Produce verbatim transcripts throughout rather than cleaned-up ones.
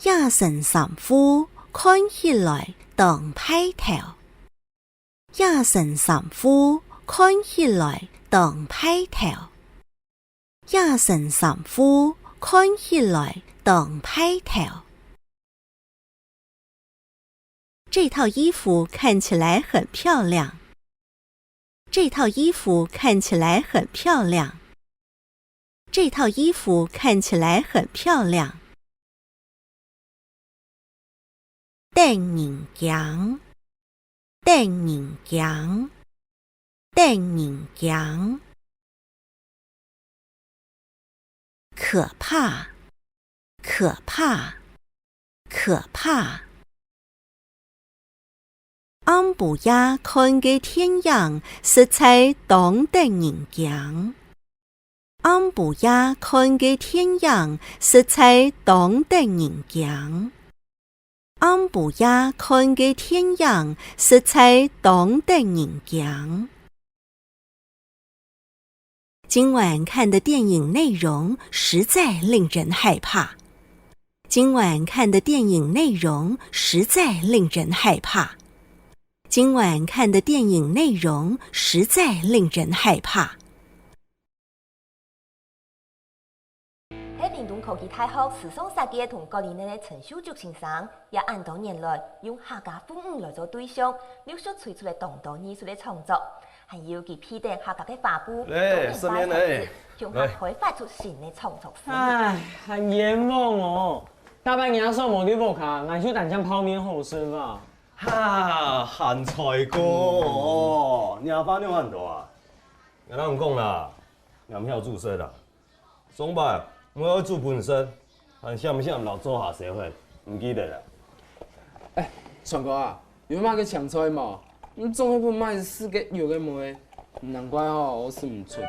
這身衫褲看起來當派頭。這身衫褲看起來當派頭。這身衫褲看起來當派頭。這套衣服看起來很漂亮。這套衣服看起來很漂亮。這套衣服看起來很漂亮。得人驚，得人驚，得人驚。可怕，可怕，可怕。暗晡夜看个電影實在當得人驚。暗晡夜看个電影實在當得人驚。暗晡夜看个電影實在當得人驚。 今晚看的電影內容實在令人害怕。今晚看的電影內容實在令人害怕。今晚看的電影內容實在令人害怕。 係屏東科技大學時尚設計同管理个陳秀竹先生，也恁多年來用客家婦女來做對象，陸續推出了當多藝術个創作，還有佢配等客家个花布，咧，當年擺台子，向客開發出新个創作性。唉，還冤枉哦！大半夜煞無在屋下，𠊎就單淨泡麵好食啊！哈，鹹菜哥哦，你阿爸仰恁多啊？𠊎同你講啦，𠊎毋曉煮食啦。 上擺，𠊎愛煮分你食，還閃閃摎灶下燒忒，毋記得了？哎，川哥啊，有麼个青菜無？你總係分麼个四个有个無个，難怪吼，𠊎食毋出。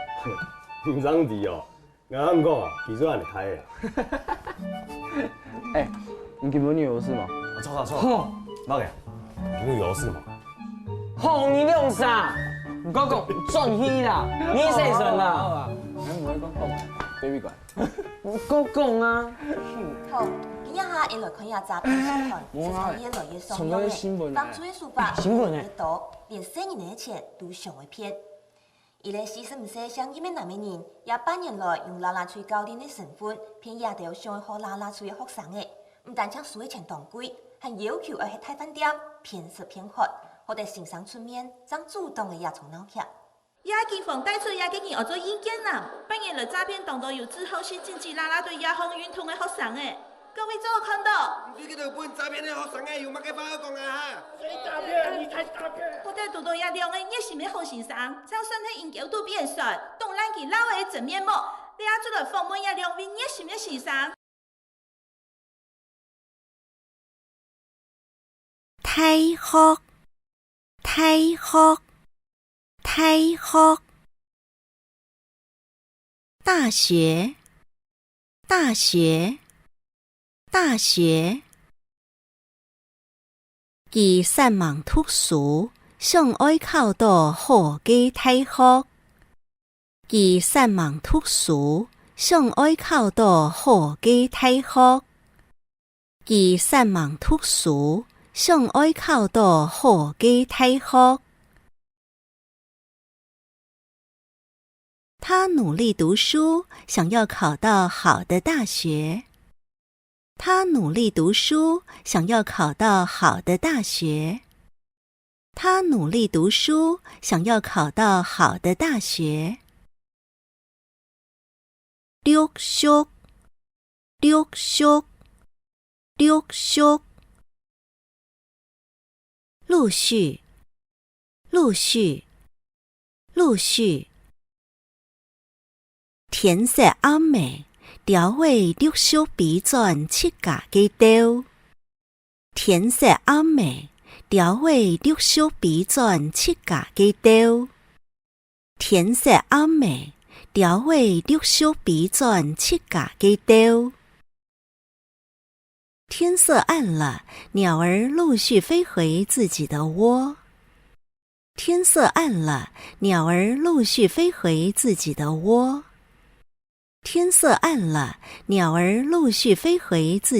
毋使你哦，𠊎同你講啊，佢就恁大个啊。哎，你今晡日有事無？啊，著著著，好。麼个？今晡日有事無？好，你兩儕，你講講轉去啦，你細聲啦。好啊，好啊，𠊎毋會講講，baby乖。 你講講啊！好，今日下愛來看一隻電視台，實在越來越上網个，犯罪手法越來越多，連細人仔个錢都想愛騙。一個四十五歲姓葉个男个人，這半年來用啦啦隊教練个身份，騙這兜想愛學啦啦隊个學生仔，毋單淨收个錢當貴，還要求愛去大飯店騙食騙喝，學得先生出面，正主動个這齣鬧劇。 這警方帶出這個人愛做意見男，半年來詐騙當多有志好去進擊啦啦隊這項運動个學生仔。各位做有看到？你對該兜分詐騙个學生仔有麼个話愛講啊哈？誰詐騙？你才是詐騙！學得堵著這兩個熱心个好先生，正算係𠊎兜肚變酸，擋爛佢僂个真面目。這下就來訪問這兩位熱心个先生。 大學，大學，大學。大學，大學，大學。佢煞猛讀書，想愛考著好个大學。 佢煞猛讀書，想愛考著好个大學。佢煞猛讀書，想愛考著好个大學。他努力讀書，想要考到好的大學。 他努力讀書，想要考到好的大學。他努力讀書，想要考到好的大學。陸續，陸續，陸續。 陸續，陸續，陸續。天色暗咧，鳥仔陸續飛轉自家个竇。天色暗咧，鳥仔陸續飛轉自家个竇。天色暗咧，鳥仔陸續飛轉自家个竇。 天色暗了，鳥兒陸續飛回自己的窩。天色暗了，鳥兒陸續飛回自己的窩。天色暗了，鳥兒陸續飛回自